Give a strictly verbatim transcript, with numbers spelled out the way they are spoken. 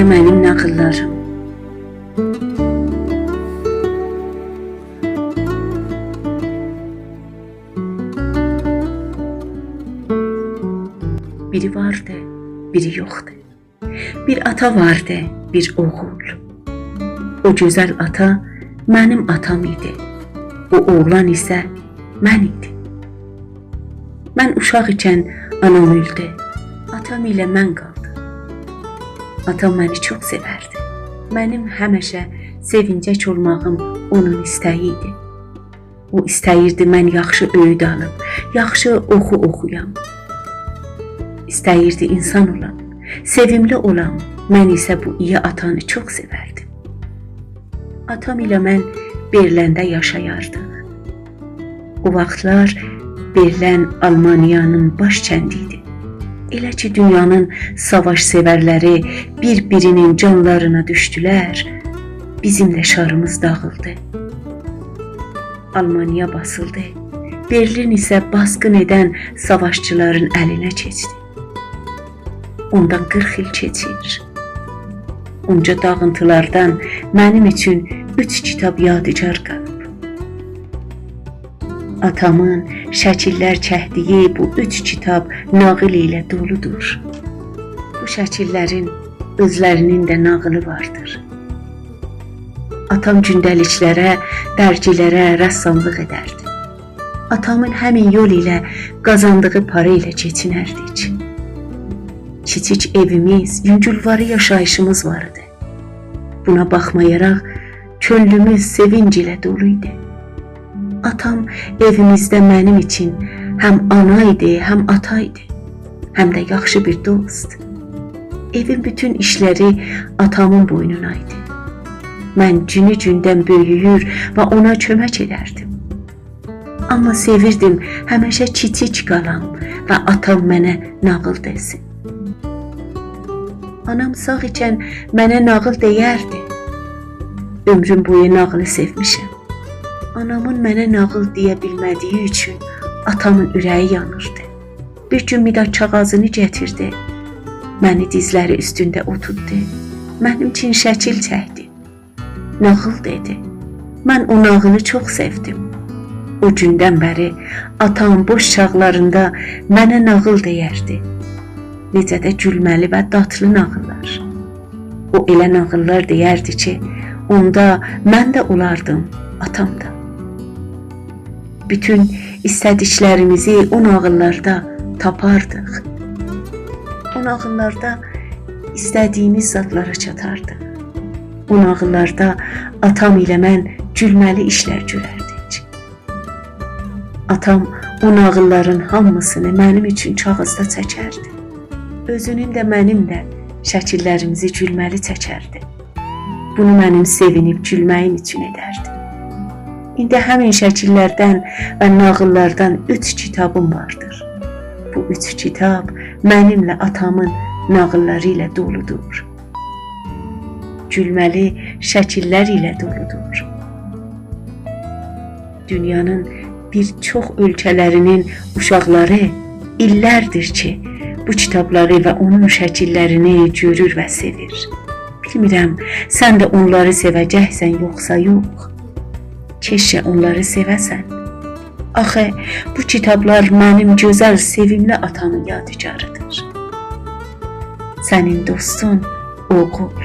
منیم ناغیللاریم. بیری واردی، بیری یوخدو. بیر آتا واردی، بیر اوغول. او گؤزل آتا منیم آتام ایدی. او اوغلان ایسه من ایدیم. من اوشاق ایکن آنام اؤلدو. آتام ایله من قالدیم. آتام منی چوخ سئوردی. منیم همیشه سئوینجک اولماغیم اونون ایسته‌یی ایدی. او ایسته‌ییردی من یاخشی اؤیود آلیم، یاخشی اوخو اوخویام. ایسته‌ییردی اینسان اولام، سئویملی اولام. من ایسه بو ایی آتانی چوخ سئوردیم. آتام ایله من برلینده یاشایاردیق. او واختلار برلین آلمانیانین باش کندی ایدی. ائله کی دونیانین ساواش‌سئورلری بیر-بیرینین جانلارینا دوشدولر، بیزیم ده شاریمیز داغیلدی. آلمانیا باسیلدی. برلین ایسه باسقین ائدن ساواشچیلارین الینه کئچدی. اوندان قیرخ ایل کئچیر. اونجا داغینتیلاردان منیم اوچون اوچ کیتاب یادگار قالیب. آتامین شکیللر چکدیگی بو اوچ کیتاب ناغیل ایله دولودور. بو شکیللرین اؤزلرینین ده ناغیلی واردیر. آتام گونده‌لیکلره، درگیلره رساملیق ائدردی. آتامین همین یول ایله قازاندیغی پارا ایله کئچینردیک. کیچیک ائویمیز، یونگولواری یاشاییشیمیز وار ایدی. بونا باخمایاراق، کؤنلوموز سئوینج ایله دولو ایدی. آتام ائویمیزده منیم اوچون هم آنا ایدی، هم آتا ایدی، هم ده یاخشی بیر دوست. ائوین بوتون ایشلری آتامین بوینونا ایدی. من گونو گوندن بؤیویور و اونا کؤمک ائدردیم. آمما سئویردیم همیشه کیچیک قالام و آتام منه ناغیل دئسین. آنام ساغ ایکن منه ناغیل دئیردی. عؤمروم بویو ناغیلی سئومیشم. آنامین منه ناغیل دئیه بیلمه‌دیگی اوچون آتامین اوره‌یی یانیردی. بیر گون مداد کاغاذینی گتیردی. منی دیزلری اوستونده اوتورتدو. منیم اوچون شکیل چکدی. ناغیل دئدی. من او ناغیلی چوخ سئودیم. او گوندن بری آتام بوش چاغلاریندا منه ناغیل دئیردی. نئجه ده گولمه‌لی و دادلی ناغیللار. او ائله ناغیللار دئیردی کی، اوندا من ده اولاردیم، آتام دا. بوتون ایسته‌دیکلریمیزی او ناغیللاردا تاپاردیق. او ناغیللاردا ایسته‌دیگیمیز زادلارا چاتاردیق. او ناغیللاردا آتام ایله من گولمه‌لی ایشلر گؤرردیک. آتام او ناغیللارین هامیسینی منیم اوچون کاغیذدا چکردی. اؤزونون ده، منیم ده شکیللریمیزی گولمه‌لی چکردی. بونو منیم سئوینیب گولمه‌ییم اوچون ائدردی. ایندی همین شکیللردن و ناغیللاردان اوچ کیتابیم واردیر. بو اوچ کیتاب منیمله آتامین ناغیللاری ایله دولودور. گولمه‌لی شکیللر ایله دولودور. دونیانین بیر چوخ اؤلکه‌لرینین اوشاقلاری ایللردیر کی، بو کیتابلاری و اونون شکیللرینی گؤرور و سئویر. بیلمیرم، سن ده اونلاری سئوه‌جکسن، یوخسا یوخ. کئشکه اونلاری سئوه‌سن. آخی بو کیتابلار منیم گؤزل، سئویملی آتامین یادگاریدیر. سنین دوستون، اوغول.